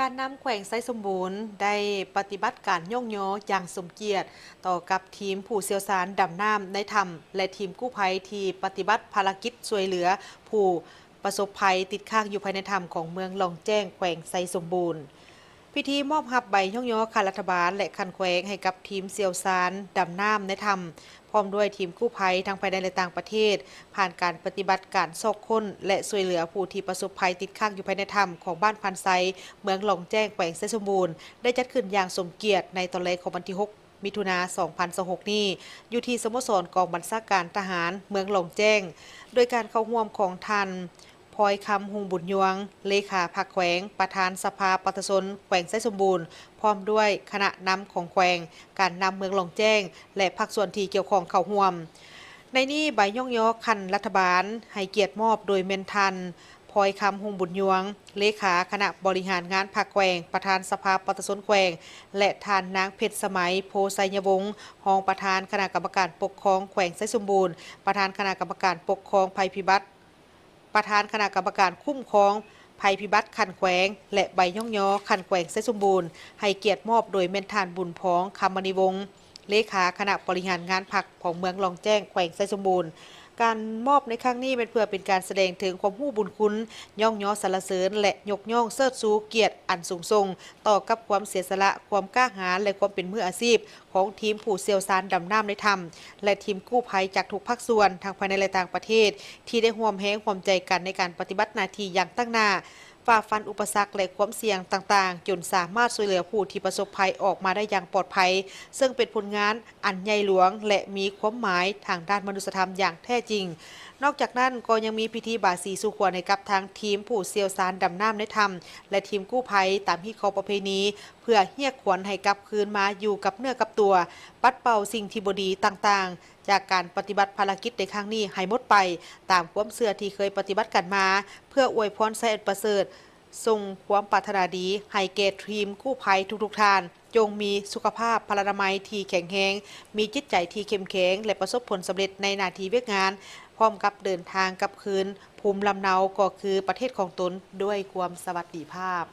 ການນຳແຂວງໄຊສົມບູນໄດ້ປະຕິບັດການຍ້ອງຍໍຢ່າງສົມກຽດຕໍ່ກັບທີມຜູ້ຊ່ຽວຊານດຳນ້ຳໃນຖ້ຳ ແລະ ທີມກູ້ໄພທີ່ປະຕິບັດພາລະກິດຊ່ວຍເຫຼືອຜູ້ປະສົບໄພຕິດຄ້າງຢູ່ພາຍໃນຖ້ຳຂອງເມືອງລ່ອງແຈ້ງ ແຂວງໄຊສົມບູນ. ພິທີມອບຮັບໃບຍ້ອງຍໍຂັ້ນລັດຖະບານ ແລະ ຂັ້ນແຂວງໃຫ້ກັບທີມຊ່ຽວຊານດຳນ້ຳໃນຖ້ຳ ພ້ອມດ້ວຍທີມກູ້ໄພທັງພາຍໃນ ແລະ ຕ່າງປະເທດ ຜ່ານການປະຕິບັດການຊອກຄົ້ນ ແລະ ຊ່ວຍເຫຼືອຜູ້ທີ່ປະສົບໄພຕິດຄ້າງຢູ່ພາຍໃນຖ້ຳຂອງບ້ານພັນໄຊ ເມືອງລ່ອງແຈ້ງ ແຂວງໄຊສົມບູນ ໄດ້ຈັດຂຶ້ນຢ່າງສົມກຽດໃນຕອນແລງຂອງວັນທີຫົກ ມິຖຸນາ ສອງພັນຊາວຫົກນີ້ ຢູ່ທີ່ສະໂມສອນກອງບັນຊາການທະຫານເມືອງລ່ອງແຈ້ງ ໂດຍການເຂົ້າຮ່ວມຂອງທ່ານ ພອຍຄຳ ຮຸ່ງບຸນຍວງ ເລຂາພັກແຂວງ, ປະທານສະພາປະຊາຊົນແຂວງໄຊສົມບູນ ພ້ອມດ້ວຍຄະນະນຳຂອງແຂວງ, ການນຳເມືອງລ່ອງແຈ້ງ ແລະ ພາກສ່ວນທີ່ກ່ຽວຂ້ອງເຂົ້າຮ່ວມ. ໃນນີ້ ໃບຍ້ອງຍໍຂັ້ນລັດຖະບານໃຫ້ກຽດມອບໂດຍແມ່ນທ່ານ ພອຍຄຳ ຮຸ່ງບຸນຍວງ ເລຂາຄະນະບໍລິຫານງານພັກແຂວງ, ປະທານສະພາປະຊາຊົນແຂວງ ແລະ ທ່ານນາງ ເພັດສະໄໝ ໂພໄຊຍະວົງ ຮອງປະທານຄະນະກຳມະການປົກຄອງແຂວງໄຊສົມບູນ, ປະທານຄະນະກຳມະການປົກຄອງໄພພິບັດ ປະທານຄະນະກຳມະການຄຸ້ມຄອງໄພພິບັດຂັ້ນແຂວງ ແລະ ໃບຍ້ອງຍໍຂັ້ນແຂວງໄຊສົມບູນ ໃຫ້ກຽດມອບໂດຍແມ່ນທ່ານ ບຸນພອງ ຄຳມະນີວົງ ເລຂາຄະນະບໍລິຫານງານພັກຂອງເມືອງລ່ອງແຈ້ງ ແຂວງໄຊສົມບູນ. ການມອບໃນຄັ້ງນີ້ແມ່ນເພື່ອເປັນການສະແດງເຖິງຄວາມຮູ້ບຸນຄຸນ, ຍ້ອງຍໍສັນລະເສີນ ແລະ ຍົກຍ້ອງເຊີດຊູກຽດອັນສູງສົ່ງ ຕໍ່ກັບຄວາມເສຍສະຫຼະ, ຄວາມກ້າຫານ ແລະ ຄວາມເປັນມືອາຊີບ ຂອງທີມຜູ້ຊ່ຽວຊານດຳນ້ຳໃນຖ້ຳ ແລະ ທີມກູ້ໄພຈາກທຸກພາກສ່ວນ ທັງພາຍໃນ ແລະ ຕ່າງປະເທດ ທີ່ໄດ້ຮ່ວມແຮງຮ່ວມໃຈກັນໃນການປະຕິບັດໜ້າທີ່ຢ່າງຕັ້ງໜ້າ, ຝ່າຟັນອຸປະສັກ ແລະ ຄວາມສ່ຽງຕ່າງໆ ຈົນສາມາດຊ່ວຍເຫຼືອຜູ້ທີ່ປະສົບໄພອອກມາໄດ້ຢ່າງປອດໄພ, ເຊິ່ງເປັນຜົນງານອັນໃຫຍ່ຫຼວງ ແລະ ມີຄວາມໝາຍທາງດ້ານມະນຸດສະທຳຢ່າງແທ້ຈິງ. ນອກຈາກນັ້ນ ກໍຍັງມີພິທີບາສີສູ່ຂວັນໃຫ້ກັບທັງທີມຜູ້ຊ່ຽວຊານດຳນ້ຳໃນຖ້ຳ ແລະ ທີມກູ້ໄພຕາມຮີດຄອງປະເພນີ ເພື່ອຮຽກຂວັນໃຫ້ກັບຄືນມາຢູ່ກັບເນື້ອກັບຕົວ, ປັດເປົ່າສິ່ງທີ່ບໍ່ດີຕ່າງໆ ຈາກການປະຕິບັດພາລະກິດໃນຄັ້ງນີ້ໃຫ້ໝົດໄປ, ຕາມຄວາມເຊື່ອທີ່ເຄີຍປະຕິບັດກັນມາ, ເພື່ອອວຍພອນໄຊອັນປະເສີດ, ສົ່ງຄວາມປາດຖະໜາດີໃຫ້ແກ່ທີມກູ້ໄພທຸກໆທ່ານ, ຈົ່ງມີສຸຂະພາບພະລານາໄມທີ່ແຂງແຮງ, ມີຈິດໃຈທີ່ເຂັ້ມແຂງ ແລະ ປະສົບຜົນສຳເລັດໃນໜ້າທີ່ວຽກງານ, ພ້ອມກັບເດີນທາງກັບຄືນພູມລຳເນົາ ກໍຄືປະເທດຂອງຕົນດ້ວຍຄວາມສະຫວັດດີພາບ.